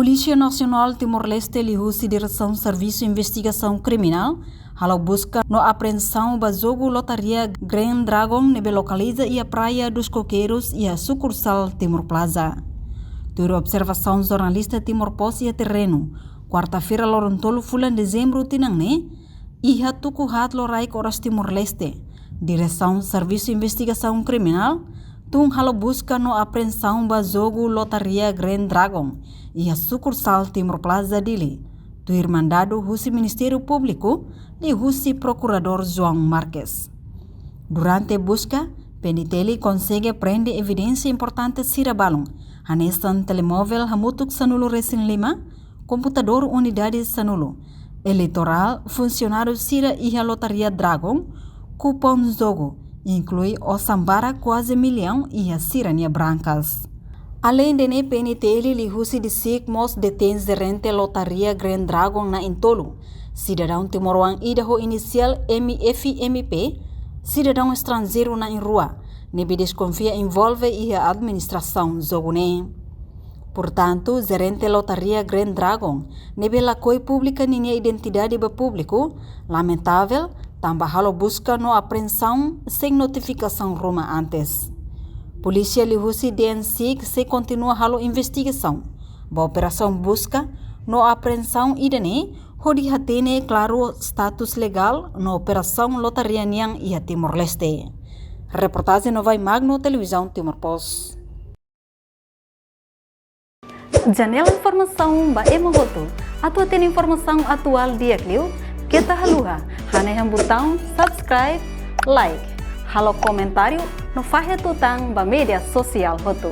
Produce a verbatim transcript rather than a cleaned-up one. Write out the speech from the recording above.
Polísia Nasionál Timor-Leste liuhusi Diresaun Servisu Investigasaun Kriminál halo buska no apreensaun ba jogu lotaria Grand Dragon ne'ebé lokaliza iha Praia dos Coqueiros iha sukursál Timor Plaza. Tuir observasaun jornalista Timor Post iha terrenu, kuarta-feira loron tolu fulan Dezembru tinan ne'e, iha tuku haat loraik oras Timor-Leste, Diresaun Servisu Investigasaun Kriminál tun halo buska no apreensaun ba jogu lotaria Grand Dragon iha sukursál Timor Plaza Dili, tuir mandadu husi Ministériu Públiku liuhusi Prokuradór João Marques. Durante buska, P N T L konsege prende evidénsia importante sira balun, hanesan telemovel hamutuk sanulu resin lima, komputadór unidade sanulu, eleitorál funsionáriu sira iha lotaria Dragon, kupaun jogu, inklui osan barak kuaze millaun iha sira-nia brankas. Aleinde ne'e, P N T L liuhusi DICIC mós detein jerente lotaria Grand Dragon na'in tolu, sidadaun timoroan ida ho inisiál M F M P, sidadaun estranjeiru na'in rua, ne'ebé deskonfia envolve iha administrasaun jogu ne'e. Portantu, jerente lotaria Grand Dragon, ne'ebé lakohi publika ninia identidade ba públiku, lamentavel, tanba halo buska no apreensaun sein notifikasaun ruma antes. Polísia liuhusi DICIC sei kontinua halo investigasaun ba operasaun buska no apreensaun ida-ne'e, hodi hatene klaru status legál no operasaun lotaria nian iha Timor-Leste. Reportajen Novai Magno, Televizaun Timor Post. Janela informasaun ba ema hotu. Atu hatene informasaun atuál di'ak liu, keta haluha hanehan butaun subscribe, like, halo komentáriu no fahe tutan ba média sosiál hotu.